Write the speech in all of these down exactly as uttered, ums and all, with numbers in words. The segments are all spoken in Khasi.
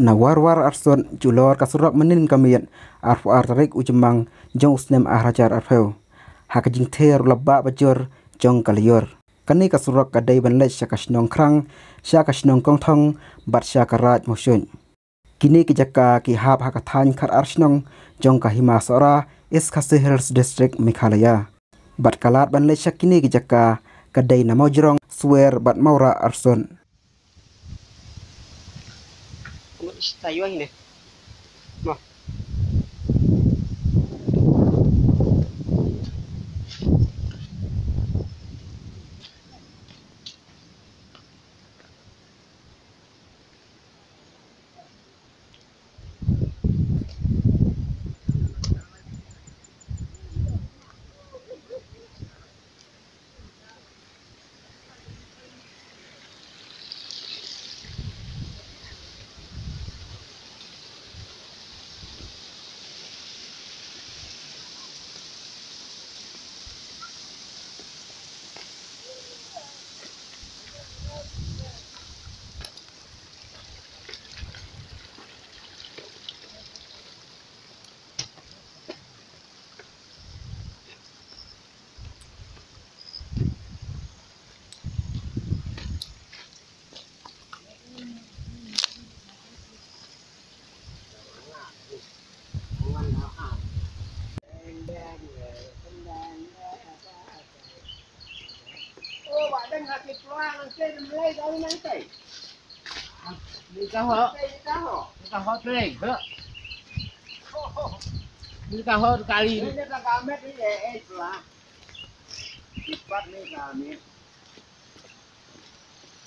Na Warwar Arsut, julor ka surok mynnin ka miet arphew ar tarik u Jymmang jong u snem ar hajar arphew, ha ka jingther u la bah bajur jong ka lyiur. Kane ka surok ka dei ban leit sha ka shnong Khrang, sha ka shnong Kongthong bad sha ka Raid Mawshut. Kine ki jaka ki hap ha ka thaiñ khatar shnong jong ka Hima Sohra, East Khasi Hills District, Meghalaya. Bad ka lad ban leit sha kine ki jaka ka dei na Mawjrong, Swer bad Mawrah Arsut.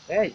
Hey,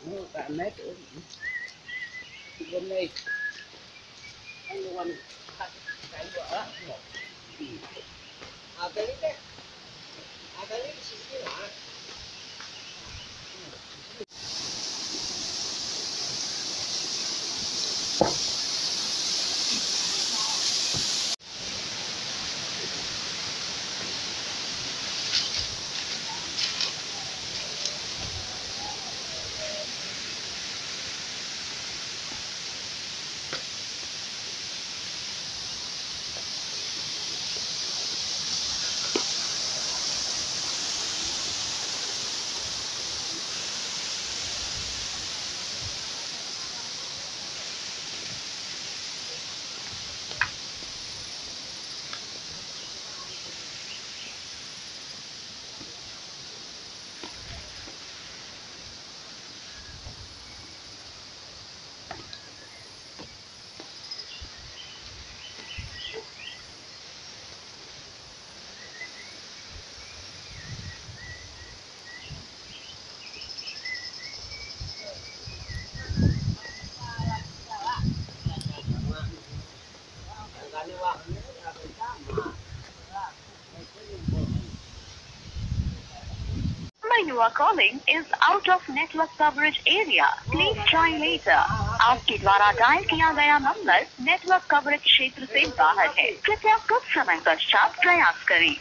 Number you are calling is out of network coverage area. Please try later. आपके द्वारा डायल किया गया नंबर नेटवर्क कवरेज क्षेत्र से बाहर है। कृपया कुछ समय पश्चात प्रयास करें।